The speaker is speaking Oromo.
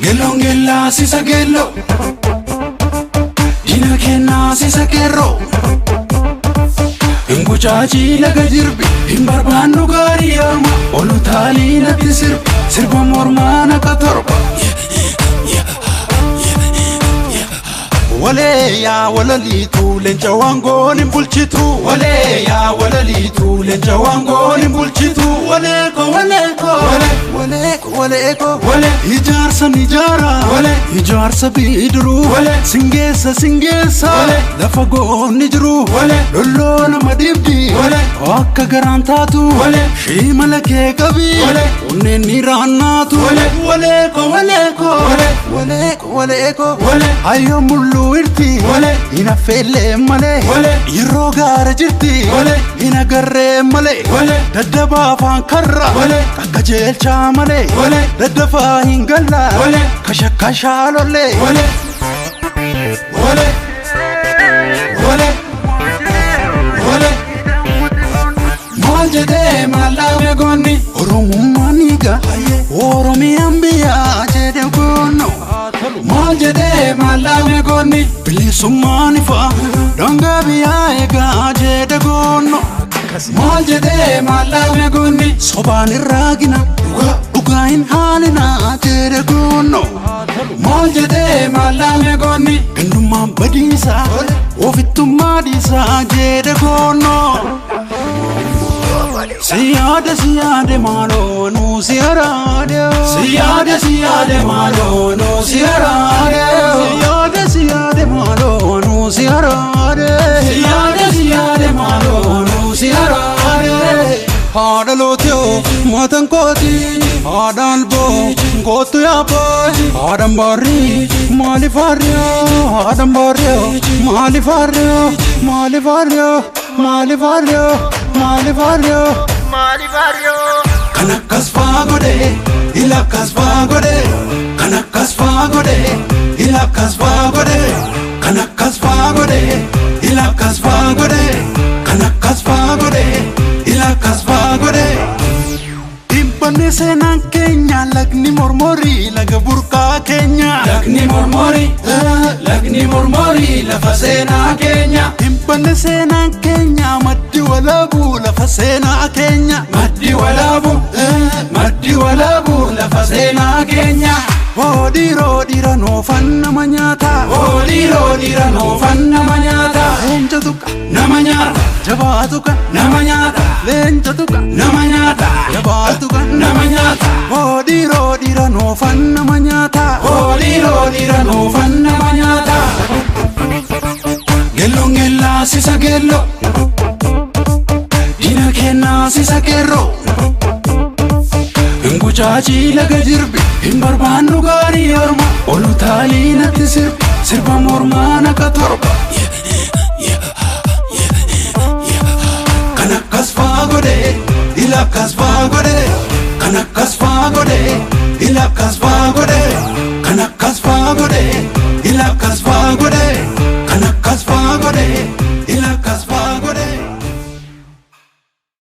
Geelloon geellaa sisa geelloo, diina kennaa sisa qeerroo. Hin gucaacii laga jirbi, hin barbaannu gaarii orma, olu taalii natti sirbi, sirba mormaa naqa torba. Walee yaa walaliitu leenca waangoon hin bulchitu. Walee yaa walaliitu leenca waangoon hin bulchitu. Walee ko walee ko walee ko walee ko walee ijaarsa ni ijaara walee ijaarsa bidiruu walee singeessa singeessa walee lafa goonni jiru walee lolloo nama dhibdi walee akka garaan taatu walee shiimala kee qabi walee onneen ni raannaatu walee walee ko walee ko walee walee ko walee ko walee ayyoo mul'uu irti walee hin affeellee malee walee yeroo gaara jirti walee hin agarree malee walee daddabaa afaan karra walee qaqqajeelchaa malee walee daddafaa hin galla walee kashakkashaa lollee walee walee walee walee maal jedhee maal dhaame goonni Oromummaan ni ga'a Oromiyaan biyyaa jedhe goonno maal jedhee maal dhaame goonni bilisummaan ifa daangaa biyyaa eegaa jedhe goonno maal jedhee maal dhaame goonni sobaan irraa gina dhugaa hin haalina jedhe goonno maal jedhee maal dhaame goonni gandummaan badiisa ofittummaa dhiisaa jedhe goonno. Siyaade siyaade maaloo nuu si araade. Siyaade siyaade maaloo nuu si araade. Siyaade siyaade maaloo nuu si araade. Siyaade siyaade maaloo nuu si araade. Haadha lootiyoo maatan kooti haadha alboo kootu yaaboo haadhan baarrii maaliif haarriyoo haadhan baarriyoo maaliif haarriyoo maaliif haarriyoo maaliif haarriyoo maaliif haarriyoo. Kan akkas faa godhe ila akkas faa godhe kan akkas faa godhe ila akkas faa godhe kan akkas faa godhe ila akkas faa godhe kan akkas faa godhe ila akkas faa godhe. Dhibbanne seenaan keenya lagni mormorii laga burqaa keenya. Lagni mormorii lagni mormorii lafa seenaa keenya. Dhibbanne seenaan keenya maddi walaabuu lafa seenaa keenya. Maddi walaabuu maddi walaabuu lafa seenaa keenya. Oodhiiroo dhiira noofan nama nyaata. Oodhiiroo dhiira noofan nama nyaata. Leenca tuqa nama nyaata. Jabaa tuqa nama nyaata. Leenca tuqa nama nyaata. Jabaa tuqa nama nyaata. Oodhiiroo dhiira noofan nama nyaata. Oodhiiroo dhiira noofan nama nyaata. Geelloon geellaa sisa geelloo. Diina kennaa sisa qeerroo. Hin gucaacii laga jirbi hin barbaannu gaarii orma olu taalii natti sirbi sirba mormaa naqa torba. Kan akkas faa godhe ila akkas faa godhe kan akkas faa godhe ila akkas faa godhe kan akkas faa godhe ila akkas faa godhe.